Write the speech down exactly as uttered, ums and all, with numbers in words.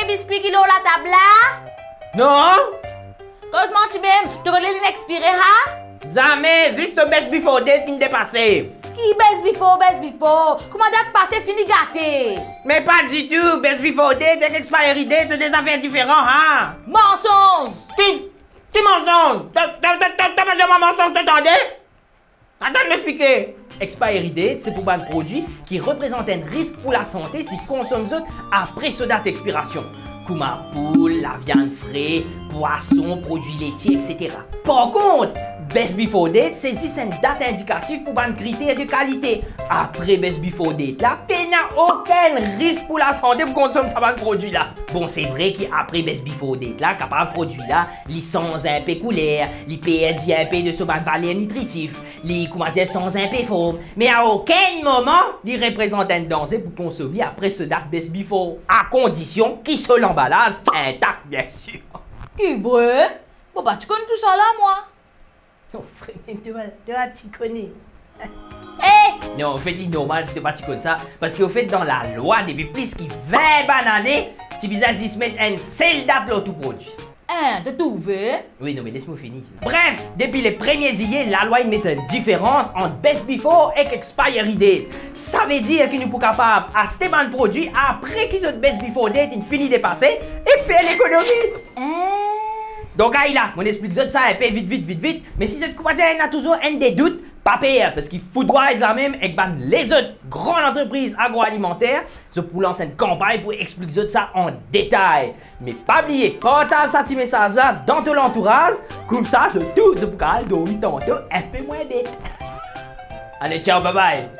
Bispi ki lor latab la? Non. Koz manti mem, to konn li expire, ha? Zame, zis to best before date ki'nn depase. Ki best before, best before? Kouma dat pase fini gate? Me pa ditou, best before date ek expiry date se de zafer diferan, ha? Mansonz! Ki, ki mansonz? To, to, to, to, to pa dir mwa mansonz, to tande? Atann, mo explike. Expiry date se pou bann prodwi ki reprezant enn risk pou lasante si konsom zot apre so dat expirasion, kouma poul, laviann fre, pwason, prodwi letie, etsetera. Par kont, best before date se zis enn dat indikatif pou bann kriter de kalite. Apre best before date la, pena okenn risk pou lasante pou konsom sa bann prodwi la. Bon, se vre ki apre best before date la, kapav prodwi la, li sanz inpe kouler, li perdi inpe de so bann valer nitritif, li, kouma dir, sanz inpe form, me a okenn moman li reprezant enn danze pou konsom li apre so dat best before, a kondision ki so lanbalaz intak, biensir. Ki vre? Mo pa ti konn tousala, mwa. Non, vremem, to pa, to pa ti kone. Eh! Non, anfet, li normal si to pa ti konn sa, parski, anfet, dan lalwa, depi plis ki vin bann ane, ti bizin zis met enn sel dat lor tou prodwi. Hein, to trouve? Wi, non, me les mwa fini. Bref, depi le premie zilie, lalwa inn met enn diferans ant best before ek expiry date. Savedir ki nou pou kapav aste bann prodwi apre ki zot best before date inn fini depase ek fer lekonomi. Hein? Donk, ala, mo'nn explik zot sa inpe vit, vit, vit, vit, me si zot, kouma dir, ena touzour enn de dout, pa per, parski Foodwise lamem ek bann lezot gran lantrepriz agroalimanter, zot pou lans enn kanpagn pou explik zot sa an detay. Me pa bliye, partaz sa ti mesaz la dan to lantouraz, koumsa zot tou, zot pou kapav al dormi tanto inpe mwin bet. Ale, ciao, bye bye.